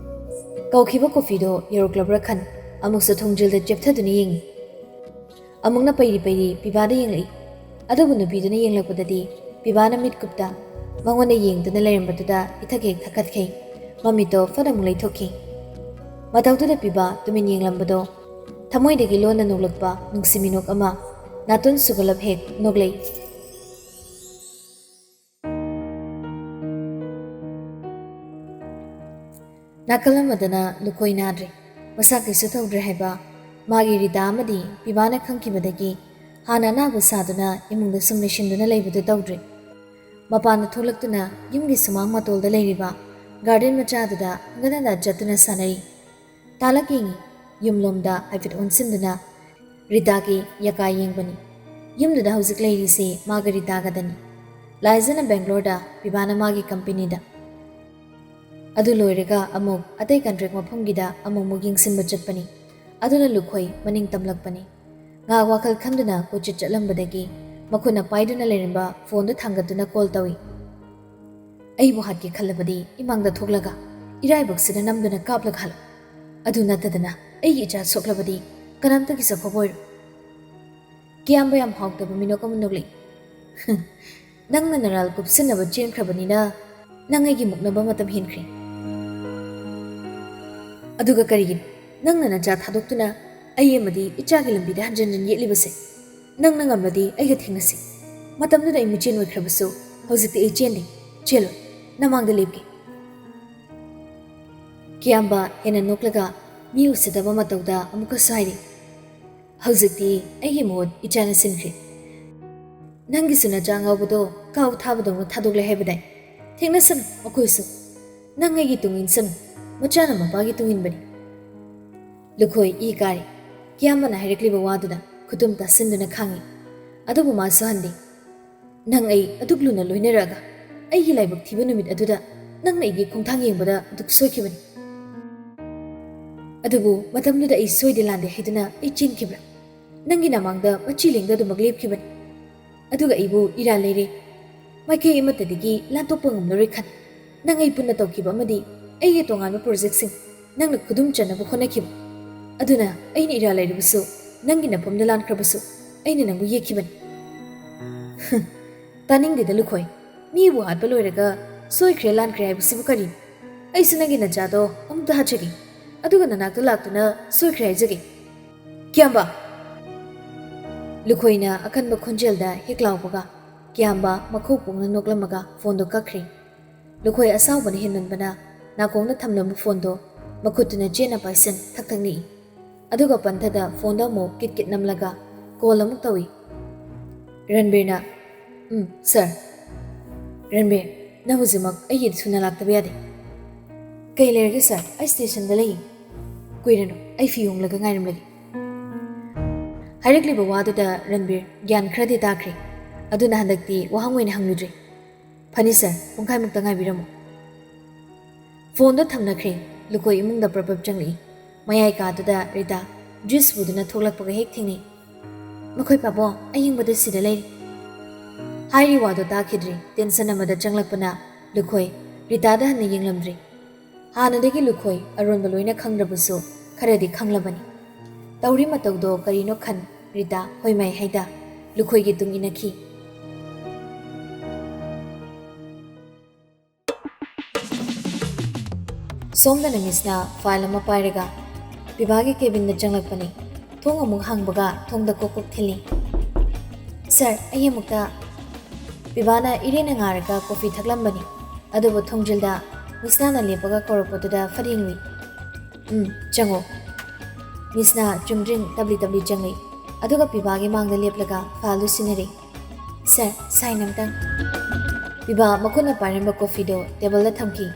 ꯀꯧꯈꯤꯕ ꯀꯣꯐꯤꯗꯣ ꯌꯧꯔꯛꯂꯕ꯭ꯔꯥ ꯈꯟ ꯑꯃꯨꯛꯁꯨ ꯊꯣꯡꯖꯤꯜꯗ ꯆꯦꯞꯊꯗꯨꯅ ꯌꯦꯡꯉꯤ꯫ ꯑꯃꯨꯛꯅ ꯄꯩꯔꯤ ꯄꯩꯔꯤ ꯄꯤꯕꯥꯗ ꯌꯦꯡꯂꯛꯏ꯫ ꯑꯗꯨꯕꯨ ꯅꯨꯄꯤꯗꯨꯅ ꯌꯦꯡꯂꯛꯄꯗꯗꯤ ꯄꯤꯕꯥꯅ ꯃꯤꯠꯀꯨꯞꯇ ꯃꯉꯣꯟꯗ ꯌꯦꯡꯗꯨꯅ ꯂꯩꯔꯝꯕꯗꯨꯗ ꯏꯊꯛ ꯍꯦꯛ ꯊꯛꯀꯠꯈꯤ꯫ ꯃꯃꯤꯠꯇꯣ ꯐꯠ ꯑꯃꯨꯛ ꯂꯩꯊꯣꯛꯈꯤ꯫ ꯃꯇꯧꯗꯨꯗ ꯄꯤꯕꯥ ꯇꯨꯃꯤꯟ ꯌꯦꯡꯂꯝꯕꯗꯣ ꯊꯃꯣꯏꯗꯒꯤ ꯂꯣꯟꯅ ꯅꯣꯛꯂꯛꯄ ꯅꯨꯡꯁꯤ ꯃꯤꯅꯣꯛ ꯑꯃ ꯅꯥꯇꯣꯟ ꯁꯨꯒꯠꯂꯞ ꯍꯦꯛ ꯅꯣꯛꯂꯛꯏ꯫ ꯅꯥꯀꯜ ꯑꯃꯗꯅ ꯂꯨꯈꯣꯏ ꯅꯥꯗ꯭ꯔꯦ, ꯃꯁꯥ ꯀꯩꯁꯨ ꯇꯧꯗ꯭ꯔꯦ ꯍꯥꯏꯕ ꯃꯥꯒꯤ ꯔꯤꯇꯥ ꯑꯃꯗꯤ ꯄꯤꯕꯥꯅ ꯈꯪꯈꯤꯕꯗꯒꯤ ꯍꯥꯟꯅ ꯑꯅꯥꯕ ꯁꯥꯗꯨꯅ ꯏꯃꯨꯡꯗ ꯁꯨꯝ ꯂꯩꯁꯤꯟꯗꯨꯅ ꯂꯩꯕꯗꯨ ꯇꯧꯗ꯭ꯔꯦ꯫ ꯃꯄꯥꯟꯗ ꯊꯣꯛꯂꯛꯇꯨꯅ ꯌꯨꯝꯒꯤ ꯁꯨꯃꯥꯡ ꯃꯇꯣꯜꯗ ꯂꯩꯔꯤꯕ ꯒꯥꯔꯗꯦꯟ ꯃꯆꯥꯗꯨꯗ ꯍꯪꯒꯠ ꯍꯟꯗꯥ ꯆꯠꯇꯨꯅ ꯁꯥꯟꯅꯔꯤ꯫ ꯇꯥꯂꯛ ꯌꯦꯡꯉꯤ꯫ ꯌꯨꯝꯂꯣꯝꯗ ꯍꯥꯏꯐꯦꯠ ꯑꯣꯟꯁꯤꯟꯗꯨꯅ ꯔꯤꯇꯥꯒꯤ ꯌꯀꯥ ꯌꯦꯡꯕꯅꯤ꯫ ꯌꯨꯝꯗꯨꯗ ꯍꯧꯖꯤꯛ ꯂꯩꯔꯤꯁꯤ ꯃꯥꯒ ꯔꯤꯇꯥꯒꯗꯅꯤ꯫ ꯂꯥꯏꯖꯅ ꯕꯦꯡꯒ꯭ꯂꯣꯔꯗ, ꯄꯤꯕꯥꯅ ꯃꯥꯒꯤ ꯀꯝꯄꯦꯅꯤꯗ꯫ ꯑꯗꯨ ꯂꯣꯏꯔꯒ ꯑꯃꯨꯛ ꯑꯇꯩ ꯀꯟꯇ꯭ꯔꯦꯛ ꯃꯐꯝꯒꯤꯗ ꯑꯃꯨꯛ ꯑꯃꯨꯛ ꯌꯦꯡꯁꯤꯟꯕ ꯆꯠꯄꯅꯤ꯫ ꯑꯗꯨꯅ ꯂꯨꯈꯣꯏ ꯃꯅꯤꯡ ꯇꯝꯂꯛꯄꯅꯤ꯫ ꯉꯥꯏꯍꯥꯛ ꯋꯥꯈꯜ ꯈꯟꯗꯨꯅ ꯀꯣꯏꯆꯠ ꯆꯠꯂꯝꯕꯗꯒꯤ ꯃꯈꯨꯠꯅ ꯄꯥꯏꯗꯨꯅ ꯂꯩꯔꯝꯕ ꯐꯣꯟꯗꯨ ꯊꯥꯡꯒꯠꯇꯨꯅ ꯀꯣꯜ ꯇꯧꯏ꯫ ꯑꯩꯕꯨ ꯍꯥꯠꯀꯦ ꯈꯜꯂꯕꯗꯤ ꯏꯃꯥꯡꯗ ꯊꯣꯛꯂꯒ ꯏꯔꯥꯏꯕꯛꯁꯤꯗ ꯅꯝꯗꯨꯅ ꯀꯥꯞꯂꯒ ꯍꯜꯂꯛ꯫ ꯑꯗꯨ ꯅꯠꯇꯗꯅ ꯑꯩꯒꯤ ꯏꯆꯥ ꯁꯣꯛꯂꯕꯗꯤ ꯀꯅꯥꯝꯇꯒꯤ ꯆꯐꯕ ꯑꯣꯏꯔꯣꯏ꯫ ꯀꯤꯌꯥꯝꯕ ꯌꯥꯝ ꯍꯥꯎꯇꯕ ꯃꯤꯅꯣꯛ ꯑꯃ ꯅꯣꯛꯂꯛꯏ꯫ "ꯅꯪꯅ ꯅꯔꯥꯜ ꯀꯨꯞꯁꯤꯟꯅꯕ ꯆꯦꯟꯈ꯭ꯔꯕꯅꯤꯅ ꯅꯪ ꯑꯩꯒꯤ ꯃꯨꯛꯅꯕ ꯃꯇꯝ ꯍꯦꯟꯈ꯭ꯔꯦ꯫ ꯑꯗꯨꯒ ꯀꯔꯤꯒꯤꯅꯣ ꯅꯪꯅ ꯅꯆꯥ ꯊꯥꯗꯣꯛꯇꯨꯅ ꯑꯩ ꯑꯃꯗꯤ ꯏꯆꯥꯒꯤ ꯂꯝꯕꯤꯗ ꯍꯟꯖꯤꯟ ꯍꯟꯖꯤꯟ ꯌꯦꯠꯂꯤꯕꯁꯦ? ꯅꯪꯅ ꯉꯝꯂꯗꯤ ꯑꯩꯒ ꯊꯦꯡꯅꯁꯤ꯫ ꯃꯇꯝꯗꯨꯗ ꯑꯩ ꯃꯤꯆꯦꯟ ꯑꯣꯏꯈ꯭ꯔꯕꯁꯨ ꯍꯧꯖꯤꯛꯇꯤ ꯑꯩ ꯆꯦꯟꯗꯦ꯫ ꯆꯦꯜꯂꯣꯏ꯫ ꯅꯃꯥꯡꯗ ꯂꯦꯞꯀꯦ꯫" ꯀꯤꯌꯥꯝꯕ ꯍꯦꯟꯅ ꯅꯣꯛꯂꯒ ꯃꯤ ꯎꯁꯤꯠꯇꯕ ꯃꯇꯧꯗ ꯑꯃꯨꯛꯀꯁꯨ ꯍꯥꯏꯔꯤ, "ꯍꯧꯖꯤꯛꯇꯤ ꯑꯩꯒꯤ ꯃꯍꯨꯠ ꯏꯆꯥꯅ ꯁꯤꯟꯈ꯭ꯔꯦ꯫ ꯅꯪꯒꯤꯁꯨ ꯅꯆꯥ ꯉꯥꯎꯕꯗꯣ ꯀꯥꯎ ꯊꯥꯕꯗꯧꯅ ꯊꯥꯗꯣꯛꯂꯦ ꯍꯥꯏꯕꯗꯥꯏ? ꯊꯦꯡꯅꯁꯅꯨ ꯃꯈꯣꯏꯁꯨ꯫ ꯅꯪ ꯑꯩꯒꯤ ꯇꯨꯡ ꯏꯟꯁꯅꯨ꯫ ꯃꯆꯥꯅ ꯃꯄꯥꯒꯤ ꯇꯨꯡ ꯏꯟꯕꯅꯤ꯫" ꯂꯨꯈꯣꯏ ꯏ ꯀꯥꯔꯤ꯫ ꯀꯤꯌꯥꯝꯕꯅ ꯍꯥꯏꯔꯛꯂꯤꯕ ꯋꯥꯗꯨꯗ ꯈꯨꯇꯨꯝ ꯇꯥꯁꯤꯟꯗꯨꯅ ꯈꯥꯡꯉꯤ꯫ ꯑꯗꯨꯕꯨ ꯃꯥꯁꯨ ꯍꯟꯗꯦ꯫ "ꯅꯪ ꯑꯩ ꯑꯗꯨꯛ ꯂꯨꯅ ꯂꯣꯏꯅꯔꯛꯑꯒ ꯑꯩꯒꯤ ꯂꯥꯏꯕꯛ ꯊꯤꯕ ꯅꯨꯃꯤꯠ ꯑꯗꯨꯗ ꯅꯪꯅ ꯑꯩꯒꯤ ꯈꯣꯡꯊꯥꯡ ꯌꯦꯡꯕꯗ ꯑꯗꯨꯛ ꯁꯣꯏꯈꯤꯕꯅꯤ꯫ ꯑꯗꯨꯕꯨ ꯃꯇꯝꯗꯨꯗ ꯑꯩ ꯁꯣꯏꯗꯦ ꯂꯥꯟꯗꯦ ꯍꯥꯏꯗꯨꯅ ꯑꯩ ꯆꯦꯟꯈꯤꯕ꯭ꯔꯥ? ꯅꯪꯒꯤ ꯅꯃꯥꯡꯗ ꯃꯆꯤ ꯂꯦꯡꯗꯗꯨꯃꯛ ꯂꯦꯞꯈꯤꯕꯅꯤ꯫ ꯑꯗꯨꯒ ꯑꯩꯕꯨ ꯏꯔꯥꯜ ꯂꯩꯔꯦ꯫ ꯃꯥꯏꯀꯩ ꯑꯃꯠꯇꯗꯒꯤ ꯂꯥꯟꯊꯣꯛꯄ ꯉꯝꯂꯔꯣꯏ ꯈꯟ꯫ ꯅꯪ ꯑꯩ ꯄꯨꯟꯅ ꯇꯧꯈꯤꯕ ꯑꯃꯗꯤ ꯑꯩꯒꯤ ꯇꯣꯉꯥꯟꯕ ꯄ꯭ꯔꯣꯖꯦꯛꯁꯤꯡ ꯅꯪꯅ ꯈꯨꯗꯨꯝ ꯆꯟꯅꯕ ꯍꯣꯠꯅꯈꯤꯕ꯫ ꯑꯗꯨꯅ ꯑꯩꯅ ꯏꯔꯥꯜ ꯂꯩꯔꯕꯁꯨ ꯅꯪꯒꯤ ꯅꯐꯝꯗ ꯂꯥꯟꯈ꯭ꯔꯕꯁꯨ ꯑꯩꯅ ꯅꯪꯕꯨ ꯌꯦꯛꯈꯤꯕꯅꯤ꯫ ꯍꯨꯝ, ꯇꯥꯅꯤꯡꯗꯦꯗ ꯂꯨꯈꯣꯏ꯫ ꯃꯤꯕꯨ ꯍꯥꯠꯄ ꯂꯣꯏꯔꯒ ꯁꯣꯏꯈ꯭ꯔꯦ ꯂꯥꯟꯈ꯭ꯔꯦ ꯍꯥꯏꯕꯁꯤꯕꯨ ꯀꯔꯤꯅꯣ? ꯑꯩꯁꯨ ꯅꯪꯒꯤ ꯅꯆꯥꯗꯣ ꯑꯃꯨꯛꯇ ꯍꯥꯠꯆꯒꯦ, ꯑꯗꯨꯒ ꯅꯅꯥꯛꯇ ꯂꯥꯛꯇꯨꯅ ꯁꯣꯏꯈ꯭ꯔꯦ ꯍꯥꯏꯖꯒꯦ꯫ ꯀ꯭ꯌꯥꯝꯕ! ꯂꯨꯈꯣꯏꯅ ꯑꯀꯟꯕ ꯈꯣꯟꯖꯦꯜꯗ ꯍꯦꯛ ꯂꯥꯎꯕꯒ ꯀ꯭ꯌꯥꯝꯕ ꯃꯈꯧ ꯄꯣꯡꯅ ꯅꯣꯛꯂꯝꯃꯒ ꯐꯣꯟꯗꯣ ꯀꯛꯈ꯭ꯔꯦ꯫ ꯂꯨꯈꯣꯏ ꯑꯁꯥꯎꯕꯅ ꯍꯦꯟꯃꯟꯕꯅ ꯅꯥꯀꯣꯡꯗ ꯊꯝꯂꯝꯕ ꯐꯣꯟꯗꯣ ꯃꯈꯨꯠꯇꯨꯅ ꯆꯦꯠꯅ ꯄꯥꯏꯁꯟ ꯊꯛ ꯊꯛ ꯅꯤꯛꯏ꯫ ꯑꯗꯨꯒ ꯄꯟꯊꯗ ꯐꯣꯟꯗ ꯑꯃꯨꯛ ꯀꯤꯠ ꯀꯤꯠ ꯅꯝꯂꯒ ꯀꯣꯜ ꯑꯃꯨꯛ ꯇꯧꯏ꯫ ꯔꯟꯕꯤꯔꯅ, "ꯎꯝ, ꯁꯥꯔ꯫ ꯔꯟꯕꯤꯔ, ꯅꯪ ꯍꯧꯖꯤꯛꯃꯛ ꯑꯩꯒꯤꯗ ꯊꯨꯅ ꯂꯥꯛꯇꯕ ꯌꯥꯗꯦ꯫ ꯀꯩ ꯂꯩꯔꯒꯦ ꯁꯥꯔ? ꯑꯩ ꯁ꯭ꯇꯦꯁꯟꯗ ꯂꯩꯌꯦ꯫ ꯀꯨꯏꯔꯅꯨ, ꯑꯩ ꯐꯤ ꯍꯣꯡꯂꯒ ꯉꯥꯏꯔꯝꯂꯒꯦ"꯫ ꯍꯥꯏꯔꯛꯂꯤꯕ ꯋꯥꯗꯨꯗ ꯔꯟꯕꯤꯔ ꯒ꯭ꯌꯥꯟ ꯈꯔꯗꯤ ꯇꯥꯈ꯭ꯔꯦ꯫ ꯑꯗꯨꯅ ꯍꯟꯗꯛꯇꯤ ꯋꯥꯍꯪ ꯑꯣꯏꯅ ꯍꯪꯂꯨꯗ꯭ꯔꯦ꯫ "ꯐꯅꯤ ꯁꯥꯔ, ꯄꯨꯡꯈꯥꯏꯃꯨꯛꯇ ꯉꯥꯏꯕꯤꯔꯝꯃꯨ"꯫ ꯐꯣꯟꯗꯣ ꯊꯝꯅꯈ꯭ꯔꯦ꯫ ꯂꯨꯈꯣꯏ ꯏꯃꯨꯡꯗ ꯄ꯭ꯔꯞ ꯄ꯭ꯔꯞ ꯆꯪꯂꯛꯏ꯫ ꯃꯌꯥꯏ ꯀꯥꯗꯨꯗ ꯔꯤꯇꯥ ꯖꯨꯁ ꯄꯨꯗꯨꯅ ꯊꯣꯛꯂꯛꯄꯒ ꯍꯦꯛ ꯊꯦꯡꯅꯩ꯫ "ꯃꯈꯣꯏ ꯄꯥꯕꯣ, ꯑꯌꯤꯡꯕꯗ ꯁꯤꯗ ꯂꯩꯔꯤ"꯫ ꯍꯥꯏꯔꯤ ꯋꯥꯗꯣ ꯇꯥꯈꯤꯗ꯭ꯔꯤ꯫ ꯇꯦꯟꯁꯟ ꯑꯃꯗ ꯆꯪꯂꯛꯄꯅ ꯂꯨꯈꯣꯏ ꯔꯤꯇꯥꯗ ꯍꯟꯅ ꯌꯦꯡꯂꯝꯗ꯭ꯔꯤ꯫ ꯍꯥꯟꯅꯗꯒꯤ ꯂꯨꯈꯣꯏ ꯑꯔꯣꯟꯕ ꯂꯣꯏꯅ ꯈꯪꯗ꯭ꯔꯕꯁꯨ ꯈꯔꯗꯤ ꯈꯪꯂꯕꯅꯤ꯫ ꯇꯧꯔꯤ ꯃꯇꯧꯗꯣ ꯀꯔꯤꯅꯣ ꯈꯟ ꯔꯤꯇꯥ ꯍꯣꯏꯃꯥꯏ ꯍꯥꯏꯗ ꯂꯨꯈꯣꯏꯒꯤ ꯇꯨꯡ ꯏꯟꯅꯈꯤ꯫ ꯁꯣꯝꯗꯅ ꯃꯤꯁꯅ ꯐꯥꯏꯜ ꯑꯃ ꯄꯥꯏꯔꯒ ꯄꯤꯕꯥꯒꯤ ꯀꯦꯕꯤꯟꯗ ꯆꯪꯂꯛꯄꯅꯤ꯫ ꯊꯣꯡ ꯑꯃꯨꯛ ꯍꯥꯡꯕꯒ ꯊꯣꯡꯗ ꯀꯣꯛ ꯀꯣꯛ ꯊꯤꯜꯂꯤ꯫ "ꯁꯥꯔ, ꯑꯩ ꯑꯃꯨꯛꯇ"꯫ ꯄꯤꯕꯥꯅ ꯏꯔꯦꯟꯅ ꯉꯥꯔꯒ ꯀꯣꯐꯤ ꯊꯛꯂꯝꯕꯅꯤ꯫ ꯑꯗꯨꯕꯨ ꯊꯣꯡꯖꯤꯜꯗ ꯃꯤꯁꯅꯥꯅ ꯂꯦꯞꯄꯒ ꯀꯧꯔꯛꯄꯗꯨꯗ ꯐꯠ ꯌꯦꯡꯂꯨꯏ꯫ "ꯎꯝ, ꯆꯪꯉꯣ"꯫ ꯃꯤꯁꯅꯥ ꯆꯨꯝꯗ꯭ꯔꯤꯡ ꯇꯞꯂꯤ ꯇꯞꯂꯤ ꯆꯪꯂꯛꯏ꯫ ꯑꯗꯨꯒ ꯄꯤꯕꯥꯒꯤ ꯃꯥꯡꯗ ꯂꯦꯞꯂꯒ ꯐꯥꯏꯜꯗꯨ ꯁꯤꯟꯅꯔꯤ꯫ "ꯁꯥꯔ, ꯁꯥꯏꯟ ꯑꯝꯇꯪ"꯫ ꯄꯤꯕꯥ ꯃꯈꯨꯠꯅ ꯄꯥꯏꯔꯝꯕ ꯀꯣꯐꯤꯗꯣ ꯇꯦꯕꯜꯗ ꯊꯝꯈꯤ꯫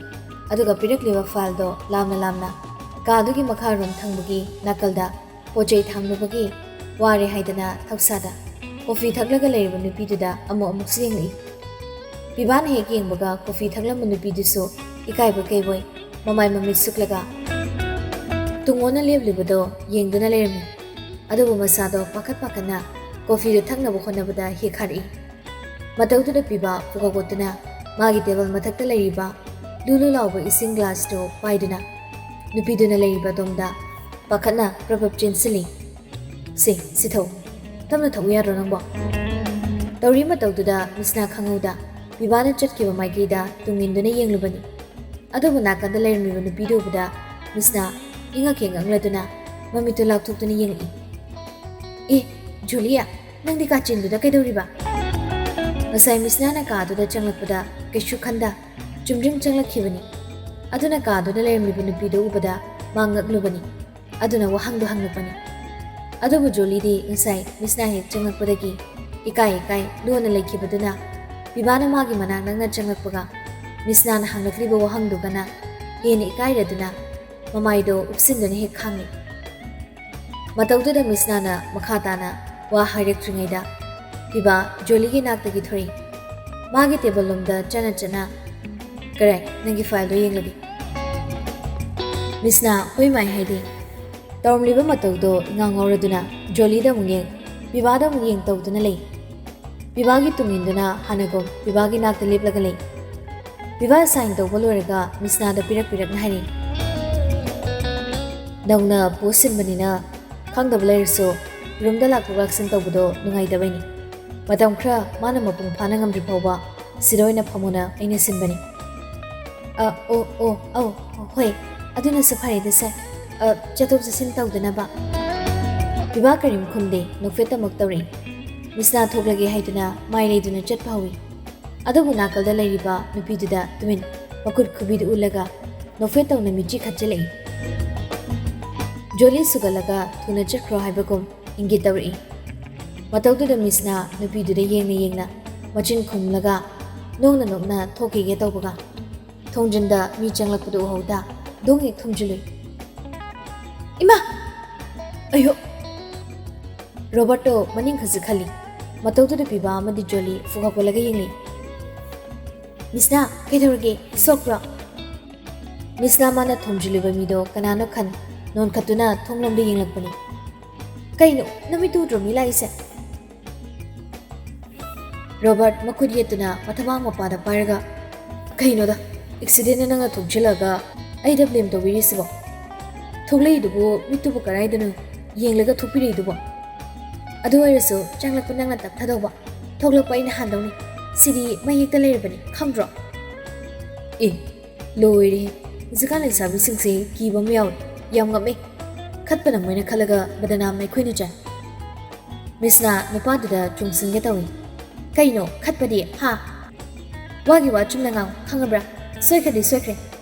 ꯑꯗꯨꯒ ꯄꯤꯔꯛꯂꯤꯕ ꯐꯥꯏꯜꯗꯣ ꯂꯥꯝꯅ ꯂꯥꯝꯅ ꯀꯥꯗꯨꯒꯤ ꯃꯈꯥꯔꯣꯝ ꯊꯪꯕꯒꯤ ꯅꯥꯀꯜꯗ ꯄꯣꯠ ꯆꯩ ꯊꯥꯡꯂꯨꯕꯒꯤ ꯋꯥꯔꯦ ꯍꯥꯏꯗꯅ ꯊꯧꯁꯥꯗ ꯀꯣꯐꯤ ꯊꯛꯂꯒ ꯂꯩꯔꯤꯕ ꯅꯨꯄꯤꯗꯨꯗ ꯑꯃꯨꯛ ꯑꯃꯨꯛꯁꯨ ꯌꯦꯡꯂꯛꯏ꯫ ꯄꯤꯕꯥꯅ ꯍꯦꯛ ꯌꯦꯡꯕꯒ ꯀꯣꯐꯤ ꯊꯛꯂꯝꯕ ꯅꯨꯄꯤꯗꯨꯁꯨ ꯏꯀꯥꯏꯕꯣꯏ ꯀꯩꯕꯣꯏ ꯃꯃꯥꯏ ꯃꯃꯤꯠ ꯁꯨꯛꯂꯒ ꯇꯨꯡ ꯑꯣꯟꯅ ꯂꯦꯞꯂꯤꯕꯗꯣ ꯌꯦꯡꯗꯨꯅ ꯂꯩꯔꯝꯃꯤ꯫ ꯑꯗꯨꯕꯨ ꯃꯁꯥꯗꯣ ꯄꯥꯈꯠ ꯄꯥꯈꯠꯅ ꯀꯣꯐꯤꯗꯨ ꯊꯛꯅꯕ ꯍꯣꯠꯅꯕꯗ ꯍꯦꯛ ꯍꯥꯔꯛꯏ꯫ ꯃꯇꯧꯗꯨꯗ ꯄꯤꯕꯥ ꯄꯨꯀꯧ ꯀꯧꯗꯨꯅ ꯃꯥꯒꯤ ꯇꯦꯕꯜ ꯃꯊꯛꯇ ꯂꯩꯔꯤꯕ ꯂꯨ ꯂꯨ ꯂꯥꯎꯕ ꯏꯁꯤꯡ ꯒ꯭ꯂꯥꯁꯇꯨ ꯄꯥꯏꯗꯨꯅ ꯅꯨꯄꯤꯗꯨꯅ ꯂꯩꯔꯤꯕ ꯑꯗꯣꯝꯗ ꯄꯥꯈꯠꯅ ꯄ꯭ꯔꯞ ꯄ꯭ꯔꯞ ꯆꯦꯟꯁꯤꯜꯂꯤ꯫ ꯁꯦ, ꯁꯤ ꯊꯛꯎ꯫ ꯇꯞꯅ ꯊꯛꯎ ꯌꯥꯗ꯭ꯔꯣ ꯅꯪꯕꯣ? ꯇꯧꯔꯤ ꯃꯇꯧꯗꯨꯗ ꯃꯤꯁꯅꯥ ꯈꯪꯍꯧꯗ ꯄꯤꯕꯥꯅ ꯆꯠꯈꯤꯕ ꯃꯥꯏꯀꯩꯗ ꯇꯨꯡ ꯏꯟꯗꯨꯅ ꯌꯦꯡꯂꯨꯕꯅꯤ꯫ ꯑꯗꯨꯕꯨ ꯅꯥꯀꯟꯗ ꯂꯩꯔꯝꯂꯤꯕ ꯅꯨꯄꯤꯗꯨ ꯎꯕꯗ ꯃꯤꯁꯅꯥ ꯏꯉꯛ ꯍꯦꯛ ꯉꯛꯂꯗꯨꯅ ꯃꯃꯤꯠꯇꯨ ꯂꯥꯎꯊꯣꯛꯇꯨꯅ ꯌꯦꯡꯂꯛꯏ꯫ "ꯑꯦ, ꯖꯨꯂꯤꯌꯥ, ꯅꯪꯗꯤ ꯀꯥꯆꯤꯟꯗꯨꯗ ꯀꯩꯗꯧꯔꯤꯕ?" ꯉꯁꯥꯏ ꯃꯤꯁꯅꯥꯅ ꯀꯥꯗꯨꯗ ꯆꯪꯂꯛꯄꯗ ꯀꯩꯁꯨ ꯈꯟꯗ ꯆꯨꯝꯗ꯭ꯔꯤꯡ ꯆꯪꯂꯛꯈꯤꯕꯅꯤ꯫ ꯑꯗꯨꯅ ꯀꯥꯗꯨꯗ ꯂꯩꯔꯝꯂꯤꯕ ꯅꯨꯄꯤꯗꯨ ꯎꯕꯗ ꯃꯥ ꯉꯛꯂꯨꯕꯅꯤ꯫ ꯑꯗꯨꯅ ꯋꯥꯍꯪꯗꯨ ꯍꯪꯂꯛꯄꯅꯤ꯫ ꯑꯗꯨꯕꯨ ꯖꯣꯂꯤꯗꯤ ꯉꯁꯥꯏ ꯃꯤꯁꯅꯥ ꯍꯦꯛ ꯆꯪꯂꯛꯄꯗꯒꯤ ꯏꯀꯥꯏ ꯏꯀꯥꯏ ꯂꯣꯟꯅ ꯂꯩꯈꯤꯕꯗꯨꯅ ꯄꯤꯕꯥꯅ ꯃꯥꯒꯤ ꯃꯅꯥꯛ ꯅꯛꯅ ꯆꯪꯂꯛꯄꯒ ꯃꯤꯁꯅꯥꯅ ꯍꯪꯂꯛꯂꯤꯕ ꯋꯥꯍꯪꯗꯨꯒꯅ ꯍꯦꯟꯅ ꯏꯀꯥꯏꯔꯗꯨꯅ ꯃꯃꯥꯏꯗꯣ ꯎꯞꯁꯤꯟꯗꯨꯅ ꯍꯦꯛ ꯈꯥꯡꯂꯤ꯫ ꯃꯇꯧꯗꯨꯗ ꯃꯤꯁꯅꯥꯅ ꯃꯈꯥ ꯇꯥꯅ ꯋꯥ ꯍꯥꯏꯔꯛꯇ꯭ꯔꯤꯉꯩꯗ ꯄꯤꯕꯥ ꯖꯣꯂꯤꯒꯤ ꯅꯥꯛꯇꯒꯤ ꯊꯣꯔꯛꯏ꯫ ꯃꯥꯒꯤ ꯇꯦꯕꯜ ꯂꯣꯝꯗ ꯆꯠꯅ ꯆꯠꯅ, "ꯀꯔꯥꯏ, ꯅꯪꯒꯤ ꯐꯥꯏꯜꯗꯣ ꯌꯦꯡꯂꯒꯦ꯫" ꯃꯤꯁꯅꯥ ꯍꯣꯏ ꯃꯥꯏ ꯍꯥꯏꯗꯦ꯫ ꯇꯧꯔꯝꯂꯤꯕ ꯃꯇꯧꯗꯣ ꯏꯉꯥꯎ ꯉꯥꯎꯔꯗꯨꯅ ꯖꯣꯂꯤꯗ ꯑꯃꯨꯛ ꯌꯦꯡ, ꯄꯤꯕꯥꯗ ꯑꯃꯨꯛ ꯌꯦꯡ ꯇꯧꯗꯨꯅ ꯂꯩ꯫ ꯄꯤꯕꯥꯒꯤ ꯇꯨꯡ ꯏꯟꯗꯨꯅ ꯍꯥꯟꯅꯒꯨꯝ ꯄꯤꯕꯥꯒꯤ ꯅꯥꯛꯇ ꯂꯦꯞꯂꯒ ꯂꯩ꯫ ꯄꯤꯕꯥ ꯁꯥꯏꯟ ꯇꯧꯕ ꯂꯣꯏꯔꯒ ꯃꯤꯁꯅꯥꯗ ꯄꯤꯔꯛ ꯄꯤꯔꯛꯅ ꯍꯥꯏꯔꯤ꯫ "ꯅꯧꯅ ꯄꯣꯁ ꯁꯤꯟꯕꯅꯤꯅ ꯈꯪꯗꯕ ꯂꯩꯔꯁꯨ ꯔꯨꯝꯗ ꯂꯥꯛꯊꯣꯛ ꯂꯥꯛꯁꯤꯟ ꯇꯧꯕꯗꯣ ꯅꯨꯡꯉꯥꯏꯇꯕꯩꯅꯤ꯫ ꯃꯇꯝ ꯈꯔ ꯃꯥꯅ ꯃꯄꯨꯡ ꯐꯥꯅ ꯉꯝꯗ꯭ꯔꯤ ꯐꯥꯎꯕ ꯁꯤꯗ ꯑꯣꯏꯅ ꯐꯝꯃꯣꯅ ꯑꯩꯅ ꯁꯤꯟꯕꯅꯤ꯫" "ꯑ, ꯑꯣ, ꯑꯣ, ꯑꯧ, ꯍꯣꯏ, ꯑꯗꯨꯅꯁꯨ ꯐꯔꯦꯗ ꯁꯥꯔ꯫ ꯑ, ꯆꯠꯊꯣꯛ ꯆꯠꯁꯤꯟ ꯇꯧꯗꯅꯕ꯫" ꯄꯤꯕꯥ ꯀꯔꯤꯝ ꯈꯨꯝꯗꯦ, ꯅꯣꯛꯐꯦꯠꯇꯃꯛ ꯇꯧꯔꯛꯏ꯫ ꯃꯤꯁꯅꯥ ꯊꯣꯛꯂꯒꯦ ꯍꯥꯏꯗꯨꯅ ꯃꯥꯏ ꯂꯩꯗꯨꯅ ꯆꯠꯄ ꯍꯧꯏ꯫ ꯑꯗꯨꯕꯨ ꯅꯥꯀꯜꯗ ꯂꯩꯔꯤꯕ ꯅꯨꯄꯤꯗꯨꯗ ꯇꯨꯃꯤꯟ ꯃꯈꯨꯠ ꯈꯨꯕꯤꯗꯨ ꯎꯠꯂꯒ ꯅꯣꯛꯐꯦꯠ ꯇꯧꯅ ꯃꯤꯠꯆꯤ ꯈꯠꯆꯤꯜꯂꯛꯏ꯫ ꯖꯣꯂꯤ ꯁꯨꯒꯠꯂꯒ ꯊꯨꯅ ꯆꯠꯈ꯭ꯔꯣ ꯍꯥꯏꯕꯒꯨꯝ ꯏꯪꯒꯤꯠ ꯇꯧꯔꯛꯏ꯫ ꯃꯇꯧꯗꯨꯗ ꯃꯤꯁꯅꯥ ꯅꯨꯄꯤꯗꯨꯗ ꯌꯦꯡꯅ ꯌꯦꯡꯅ ꯃꯆꯤꯟ ꯈꯨꯝꯂꯒ ꯅꯣꯛꯅ ꯅꯣꯛꯅ ꯊꯣꯛꯈꯤꯒꯦ ꯇꯧꯕꯒ ꯊꯣꯡꯖꯤꯟꯗ ꯃꯤ ꯆꯪꯂꯛꯄꯗꯨ ꯎꯍꯧꯗ ꯗꯣꯡ ꯍꯦꯛ ꯊꯨꯝꯖꯤꯜꯂꯨꯏ꯫ "ꯏꯃꯥ! ꯑꯌꯣ!" ꯔꯣꯕꯔꯠꯇꯣ ꯃꯅꯤꯡ ꯈꯖꯤꯛ ꯈꯜꯂꯤ꯫ ꯃꯇꯧꯗꯨꯗ ꯄꯤꯕꯥ ꯑꯃꯗꯤ ꯖꯣꯂꯤ ꯐꯨꯒꯠ ꯍꯧꯒꯠꯂꯒ ꯌꯦꯡꯂꯤ꯫ "ꯃꯤꯁꯅꯥ, ꯀꯩꯗꯧꯔꯒꯦ? ꯁꯣꯛꯄ꯭ꯔꯣ?" ꯃꯤꯁꯅꯥ ꯃꯥꯅ ꯊꯣꯝꯖꯤꯜꯂꯤꯕ ꯃꯤꯗꯣ ꯀꯅꯥꯅꯣ ꯈꯟ ꯅꯣꯟꯈꯠꯇꯨꯅ ꯊꯣꯡꯂꯣꯝꯗ ꯌꯦꯡꯂꯛꯄꯅꯤ꯫ "ꯀꯩꯅꯣ, ꯅꯃꯤꯠꯇꯨ ꯎꯗ꯭ꯔꯣ ꯃꯤ ꯂꯥꯛꯏꯁꯦ?" ꯔꯣꯕꯔꯠ ꯃꯈꯨꯠ ꯌꯦꯠꯇꯨꯅ ꯃꯊꯕꯥꯛ ꯃꯄꯥꯗ ꯄꯥꯏꯔꯒ, "ꯀꯩꯅꯣꯗ, ꯑꯦꯛꯁꯤꯗꯦꯟꯅ ꯅꯪꯅ ꯊꯣꯛꯆꯤꯜꯂꯒ ꯑꯩꯗ ꯕ꯭ꯂꯦꯝ ꯇꯧꯕꯤꯔꯤꯁꯤꯕꯣ? ꯊꯣꯛꯂꯛꯏꯗꯨꯕꯨ ꯃꯤꯠꯇꯨꯕꯨ ꯀꯗꯥꯏꯗꯅꯣ ꯌꯦꯡꯂꯒ ꯊꯣꯛꯄꯤꯔꯛꯏꯗꯨꯕꯣ?" ꯑꯗꯨ ꯑꯣꯏꯔꯁꯨ ꯆꯪꯂꯛꯄ ꯅꯪꯅ ꯇꯞꯊꯗꯧꯕ, ꯊꯣꯛꯂꯛꯄ ꯑꯩꯅ ꯍꯥꯟꯗꯧꯅꯤ꯫ ꯁꯤꯗꯤ ꯃꯍꯤꯛꯇ ꯂꯩꯔꯕꯅꯤ, ꯈꯪꯗ꯭ꯔꯣ? ꯑꯦ, ꯂꯣꯏꯔꯦ꯫ ꯍꯧꯖꯤꯛꯀꯥꯟ ꯂꯩꯁꯥꯕꯤꯁꯤꯡꯁꯦ ꯀꯤꯕ ꯑꯃ ꯌꯥꯎꯔꯦ꯫ ꯌꯥꯝ ꯉꯝꯃꯦ꯫ ꯈꯠꯄꯅ ꯃꯣꯏꯅ ꯈꯜꯂꯒ ꯕꯗꯅꯥꯝ ꯑꯩꯈꯣꯏꯅ ꯆꯥꯏ꯫ ꯃꯤꯁꯅꯥ ꯅꯨꯄꯥꯗꯨꯗ ꯆꯨꯡꯁꯤꯟꯒꯦ ꯇꯧꯏ꯫ "ꯀꯩꯅꯣ ꯈꯠꯄꯗꯤ, ꯍꯥ? ꯋꯥꯒꯤ ꯋꯥ ꯆꯨꯝꯅ ꯉꯥꯡꯉꯨ, ꯈꯪꯉꯕ꯭ꯔꯥ? ꯁꯣꯏꯈ꯭ꯔꯗꯤ ꯁꯣꯏꯈ꯭ꯔꯦ꯫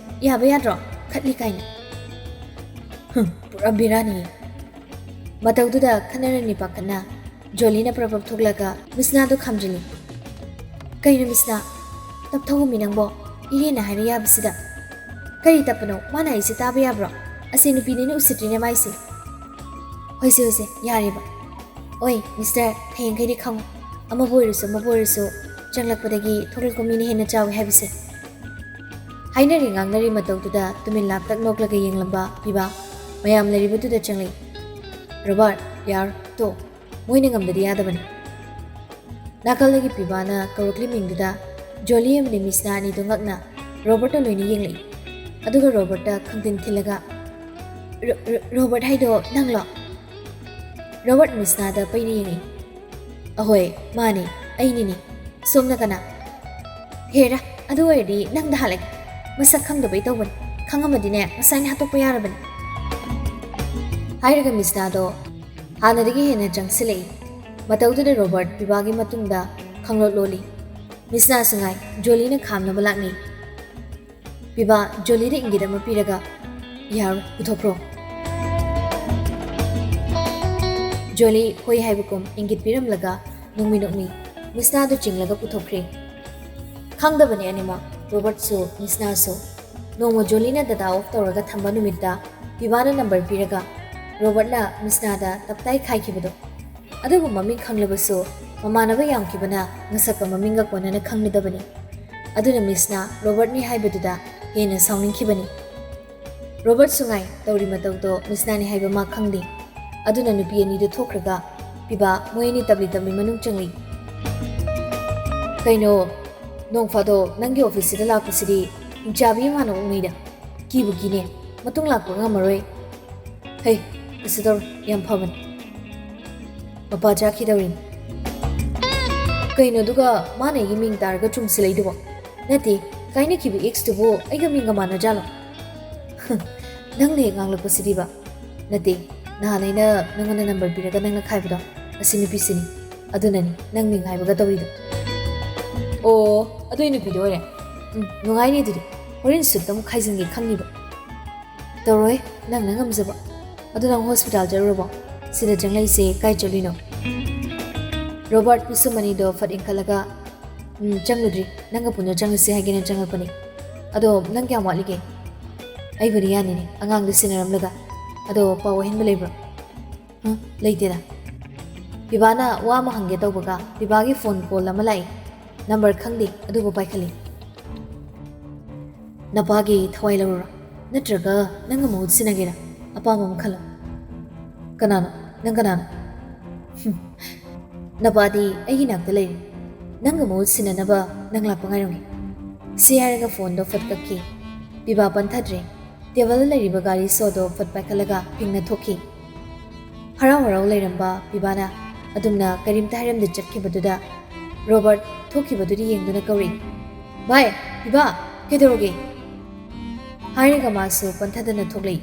ꯌꯥꯕ ꯌꯥꯗ꯭ꯔꯣ? ꯈꯠꯂꯤ ꯀꯥꯏꯅ꯫ ꯍꯨꯝ, ꯄꯨꯔꯥ ꯕꯦꯔꯥꯅꯤ꯫" ꯃꯇꯧꯗꯨꯗ ꯈꯠꯅꯔꯅꯤ ꯄꯥꯈꯠꯅ ꯖꯣꯂꯤꯅ ꯄ꯭ꯔꯞ ꯄ꯭ꯔꯞ ꯊꯣꯛꯂꯒ ꯃꯤꯁꯅꯥꯗꯣ ꯈꯥꯝꯖꯤꯜꯂꯤ꯫ "ꯀꯩꯅꯣ ꯃꯤꯁꯅꯥ? ꯇꯞꯊꯧꯃꯤ ꯅꯪꯕꯣ꯫ ꯏꯔꯦꯟꯅ ꯍꯥꯏꯔ ꯌꯥꯕꯁꯤꯗ꯫ ꯀꯔꯤ ꯇꯞꯄꯅꯣ? ꯃꯥꯅ ꯍꯥꯏꯁꯦ ꯇꯥꯕ ꯌꯥꯕ꯭ꯔꯣ? ꯑꯁꯤ ꯅꯨꯄꯤꯅꯤꯅ ꯎꯁꯤꯠꯇ꯭ꯔꯤꯅꯦ ꯃꯥꯏꯁꯦ꯫" "ꯍꯣꯏꯁꯦ, ꯍꯣꯏꯁꯦ, ꯌꯥꯔꯦꯕ꯫ ꯑꯣꯏ, ꯃꯤꯁꯇꯔ, ꯍꯌꯦꯡꯈꯩꯗꯤ ꯈꯪꯉꯨ꯫ ꯑꯃꯕꯨ ꯑꯣꯏꯔꯁꯨ, ꯑꯃꯕꯨ ꯑꯣꯏꯔꯁꯨ, ꯆꯪꯂꯛꯄꯗꯒꯤ ꯊꯣꯛꯂꯛꯄ ꯃꯤꯅ ꯍꯦꯟꯅ ꯆꯥꯎꯏ ꯍꯥꯏꯕꯁꯦ꯫" ꯍꯥꯏꯅꯔꯤ ꯉꯥꯡꯅꯔꯤ ꯃꯇꯧꯗꯨꯗ ꯇꯨꯃꯤꯟ ꯂꯥꯞꯇꯛ ꯅꯣꯛꯂꯒ ꯌꯦꯡꯂꯝꯕ ꯄꯤꯕꯥ ꯃꯌꯥꯝ ꯂꯩꯔꯤꯕꯗꯨꯗ ꯆꯪꯂꯛꯏ꯫ "ꯔꯣꯕꯥꯔꯠ, ꯌꯥꯔ, ꯇꯣ, ꯃꯣꯏꯅ ꯉꯝꯕꯗꯤ ꯌꯥꯗꯕꯅꯤ꯫" ꯅꯥꯀꯜꯗꯒꯤ ꯄꯤꯕꯥꯅ ꯀꯧꯔꯛꯂꯤ ꯃꯤꯡꯗꯨꯗ ꯖꯣꯂꯤ ꯑꯃꯗꯤ ꯃꯤꯁꯅꯥ ꯑꯅꯤꯗꯨ ꯉꯛꯅ ꯔꯣꯕꯔꯠꯇ ꯂꯣꯏꯅ ꯌꯦꯡꯂꯛꯏ꯫ ꯑꯗꯨꯒ ꯔꯣꯕꯔꯠꯇ ꯈꯪꯗꯤꯟ ꯊꯤꯜꯂꯒ, "ꯔꯣ-, ꯔꯣ-, ꯔꯣꯕꯔꯠ ꯍꯥꯏꯗꯣ ꯅꯪꯂꯣ?" ꯔꯣꯕꯔꯠ ꯃꯤꯁꯅꯥꯗ ꯄꯩꯅ ꯌꯦꯡꯉꯛꯏ꯫ "ꯑꯍꯣꯏ, ꯃꯥꯅꯤ, ꯑꯩꯅꯤꯅꯤ꯫ ꯁꯣꯝꯅ ꯀꯅꯥ?" "ꯍꯦꯔꯥ, ꯑꯗꯨ ꯑꯣꯏꯔꯗꯤ ꯅꯪꯗ ꯍꯥꯠꯂꯒꯦ꯫ ꯃꯁꯛ ꯈꯪꯗꯕꯩ ꯇꯧꯕꯅꯤ꯫ ꯈꯪꯉꯝꯃꯗꯤꯅꯦ, ꯉꯁꯥꯏꯅ ꯍꯥꯠꯇꯣꯛꯄ ꯌꯥꯔꯕꯅꯤ꯫" ꯍꯥꯏꯔꯒ ꯃꯤꯁꯅꯥꯗꯣ ꯍꯥꯟꯅꯗꯒꯤ ꯍꯦꯟꯅ ꯆꯪꯁꯤꯜꯂꯛꯏ꯫ ꯃꯇꯧꯗꯨꯗ ꯔꯣꯕꯔꯠ ꯄꯤꯕꯥꯒꯤ ꯃꯇꯨꯡꯗ ꯈꯪꯂꯣꯠ ꯂꯣꯜꯂꯤ꯫ ꯃꯤꯁꯅꯥꯁꯨ ꯉꯥꯏ, ꯖꯣꯂꯤꯅ ꯈꯥꯝꯅꯕ ꯂꯥꯛꯅꯩ꯫ ꯄꯤꯕꯥ ꯖꯣꯂꯤꯗ ꯏꯪꯒꯤꯠ ꯑꯃ ꯄꯤꯔꯒ, "ꯌꯥꯔꯣꯏ, ꯄꯨꯊꯣꯛꯈ꯭ꯔꯣ꯫" ꯖꯣꯂꯤ ꯍꯣꯏ ꯍꯥꯏꯕꯒꯨꯝ ꯏꯪꯒꯤꯠ ꯄꯤꯔꯝꯂꯒ ꯅꯣꯡꯃꯤ ꯅꯣꯡꯃꯤ ꯃꯤꯁꯅꯥꯗꯨ ꯆꯤꯡꯂꯒ ꯄꯨꯊꯣꯛꯈ꯭ꯔꯦ꯫ ꯈꯪꯗꯕꯅꯤ ꯑꯅꯤꯃꯛ, ꯔꯣꯕꯔꯠꯁꯨ ꯃꯤꯁꯅꯥꯁꯨ꯫ ꯅꯣꯡꯃ ꯖꯣꯂꯤꯅ ꯗꯇꯥ ꯑꯣꯐ ꯇꯧꯔꯒ ꯊꯝꯕ ꯅꯨꯃꯤꯠꯇ ꯄꯤꯕꯥꯅ ꯅꯝꯕꯔ ꯄꯤꯔꯒ ꯔꯣꯕꯔꯠꯅ ꯃꯤꯁꯅꯥꯗ ꯇꯞꯇꯥꯏ ꯈꯥꯏꯈꯤꯕꯗꯣ꯫ ꯑꯗꯨꯕꯨ ꯃꯃꯤꯡ ꯈꯪꯂꯕꯁꯨ ꯃꯃꯥꯟꯅꯕ ꯌꯥꯝꯈꯤꯕꯅ ꯃꯁꯛꯀ ꯃꯃꯤꯡꯒ ꯀꯣꯟꯅꯅ ꯈꯪꯂꯨꯗꯕꯅꯤ꯫ ꯑꯗꯨꯅ ꯃꯤꯁꯅꯥ ꯔꯣꯕꯔꯠꯅꯤ ꯍꯥꯏꯕꯗꯨꯗ ꯍꯦꯟꯅ ꯁꯥꯎꯅꯤꯡꯈꯤꯕꯅꯤ꯫ ꯔꯣꯕꯔꯠꯁꯨ ꯉꯥꯏ, ꯇꯧꯔꯤ ꯃꯇꯧꯗꯣ ꯃꯤꯁꯅꯥꯅꯤ ꯍꯥꯏꯕ ꯃꯥ ꯈꯪꯗꯦ꯫ ꯑꯗꯨꯅ ꯅꯨꯄꯤ ꯑꯅꯤꯗꯨ ꯊꯣꯛꯈ꯭ꯔꯒ ꯄꯤꯕꯥ ꯃꯣꯏ ꯑꯅꯤ ꯇꯞꯂꯤ ꯇꯞꯂꯤ ꯃꯅꯨꯡ ꯆꯪꯂꯤ꯫ "ꯀꯩꯅꯣ, ꯅꯣꯡ ꯐꯥꯗꯣꯛ ꯅꯪꯒꯤ ꯑꯣꯐꯤꯁꯁꯤꯗ ꯂꯥꯛꯄꯁꯤꯗꯤ ꯍꯤꯡꯆꯥꯕꯤ ꯑꯃ ꯍꯥꯟꯅ ꯑꯣꯛꯅꯩꯗ꯫ ꯀꯤꯕꯨ ꯀꯤꯅꯦ, ꯃꯇꯨꯡ ꯂꯥꯛꯄ ꯉꯝꯃꯔꯣꯏ꯫" "ꯍꯩ, ꯀꯩꯁꯨ ꯇꯧꯔꯣꯏ, ꯌꯥꯝ ꯐꯕꯅꯤ꯫" ꯃꯄꯥ ꯆꯥꯈꯤꯗꯧꯔꯤꯅꯤ꯫ ꯀꯩꯅꯣ ꯑꯗꯨꯒ ꯃꯥꯅ ꯑꯩꯒꯤ ꯃꯤꯡ ꯇꯥꯔꯒ ꯆꯨꯝꯁꯤꯜꯂꯛꯏꯗꯨꯕꯣ? ꯅꯠꯇꯦ, ꯀꯥꯏꯅꯈꯤꯕ ꯑꯦꯛꯁꯇꯨꯕꯨ ꯑꯩꯒ ꯃꯤꯡꯒ ꯃꯥꯟꯅꯖꯥꯠꯂꯣ? ꯅꯪꯅ ꯍꯦꯛ ꯉꯥꯡꯂꯛꯄꯁꯤꯗꯤꯕ꯫ ꯅꯠꯇꯦ, ꯅꯍꯥꯟ ꯑꯩꯅ ꯅꯪꯉꯣꯟꯗ ꯅꯝꯕꯔ ꯄꯤꯔꯒ ꯅꯪꯅ ꯈꯥꯏꯕꯗꯣ, ꯑꯁꯤ ꯅꯨꯄꯤꯁꯤꯅꯤ꯫ ꯑꯗꯨꯅꯅꯤ ꯅꯪ ꯃꯤꯡ ꯍꯥꯏꯕꯒ ꯇꯧꯔꯤꯗꯣ꯫ ꯑꯣ, ꯑꯗꯨꯏ ꯅꯨꯄꯤꯗꯣ ꯑꯣꯏꯔꯦ꯫ ꯎꯝ, ꯅꯨꯡꯉꯥꯏꯅꯤ ꯑꯗꯨꯗꯤ꯫ ꯍꯣꯔꯦꯟ ꯁꯨꯠꯇ ꯑꯃꯨꯛ ꯈꯥꯏꯖꯤꯟꯒꯦ ꯈꯪꯅꯤꯕ꯫ ꯇꯧꯔꯣꯏ, ꯅꯪꯅ ꯉꯝꯖꯕ꯫ ꯑꯗꯨ ꯅꯪ ꯍꯣꯁꯄꯤꯇꯥꯜ ꯆꯠꯂꯨꯔꯕꯣ? ꯁꯤꯗ ꯆꯪꯂꯛꯏꯁꯦ ꯀꯥꯏ ꯆꯠꯂꯨꯏꯅꯣ? ꯔꯣꯕꯥꯔꯠ ꯄꯤꯁꯨꯝ ꯑꯅꯤꯗꯣ ꯐꯠ ꯏꯟꯈꯠꯂꯒ, "ꯎꯝ, ꯆꯪꯂꯨꯗ꯭ꯔꯤ꯫ ꯅꯪꯒ ꯄꯨꯟꯅ ꯆꯪꯂꯁꯤ ꯍꯥꯏꯒꯦꯅ ꯆꯪꯂꯛꯄꯅꯤ꯫ ꯑꯗꯣ ꯅꯪ ꯀꯌꯥꯝ ꯋꯥꯠꯂꯤꯒꯦ?" "ꯑꯩꯕꯨꯗꯤ ꯌꯥꯅꯤꯅꯦ, ꯑꯉꯥꯡꯗꯨ ꯁꯦꯟꯅꯔꯝꯂꯒ꯫ ꯑꯗꯣ ꯄꯥꯎ ꯑꯍꯦꯟꯕ ꯂꯩꯕ꯭ꯔꯣ?" "ꯍꯨꯝ, ꯂꯩꯇꯦꯗ꯫ ꯄꯤꯕꯥꯅ ꯋꯥ ꯑꯃ ꯍꯪꯒꯦ ꯇꯧꯕꯒ ꯄꯤꯕꯥꯒꯤ ꯐꯣꯟ ꯀꯣꯜ ꯑꯃ ꯂꯥꯛꯏ꯫ ꯅꯝꯕꯔ ꯈꯪꯗꯦ, ꯑꯗꯨꯕꯨ ꯄꯥꯏꯈꯠꯂꯤ꯫" "ꯅꯄꯥꯒꯤ ꯊꯋꯥꯏ ꯂꯧꯔꯨꯔꯣ, ꯅꯠꯇ꯭ꯔꯒ ꯅꯪꯒ ꯃꯍꯨꯠ ꯁꯤꯟꯅꯒꯦꯔꯥ? ꯑꯄꯥꯝꯕ ꯑꯃ ꯈꯜꯂꯣ꯫" "ꯀꯅꯥꯅꯣ? ꯅꯪ ꯀꯅꯥꯅꯣ?" "ꯍꯨꯝ, ꯅꯄꯥꯗꯤ ꯑꯩꯒꯤ ꯅꯥꯛꯇ ꯂꯩꯔꯦ꯫ ꯅꯪꯒ ꯃꯍꯨꯠ ꯁꯤꯟꯅꯅꯕ ꯅꯪ ꯂꯥꯛꯄ ꯉꯥꯏꯔꯝꯒꯦ꯫" ꯁꯤ ꯍꯥꯏꯔꯒ ꯐꯣꯟꯗꯣ ꯐꯠ ꯀꯛꯈꯤ꯫ ꯄꯤꯕꯥ ꯄꯟꯊꯗ꯭ꯔꯦ꯫ ꯇꯦꯕꯜꯗ ꯂꯩꯔꯤꯕ ꯒꯥꯔꯤ ꯁꯣꯗꯣ ꯐꯠ ꯄꯥꯏꯈꯠꯂꯒ ꯐꯤꯡꯅ ꯊꯣꯛꯈꯤ꯫ ꯍꯔꯥꯎ ꯍꯔꯥꯎ ꯂꯩꯔꯝꯕ ꯄꯤꯕꯥꯅ ꯑꯗꯨꯝꯅ ꯀꯔꯤꯝꯇ ꯍꯥꯏꯔꯝꯗ ꯆꯠꯈꯤꯕꯗꯨꯗ ꯔꯣꯕꯔꯠ ꯊꯣꯛꯈꯤꯕꯗꯨꯗ ꯌꯦꯡꯗꯨꯅ ꯀꯧꯔꯛꯏ, "ꯚꯥꯏ, ꯄꯤꯕꯥ, ꯀꯩꯗꯧꯔꯒꯦ?" ꯍꯥꯏꯔꯒ ꯃꯥꯁꯨ ꯄꯟꯊꯗꯅ ꯊꯣꯛꯂꯛꯏ꯫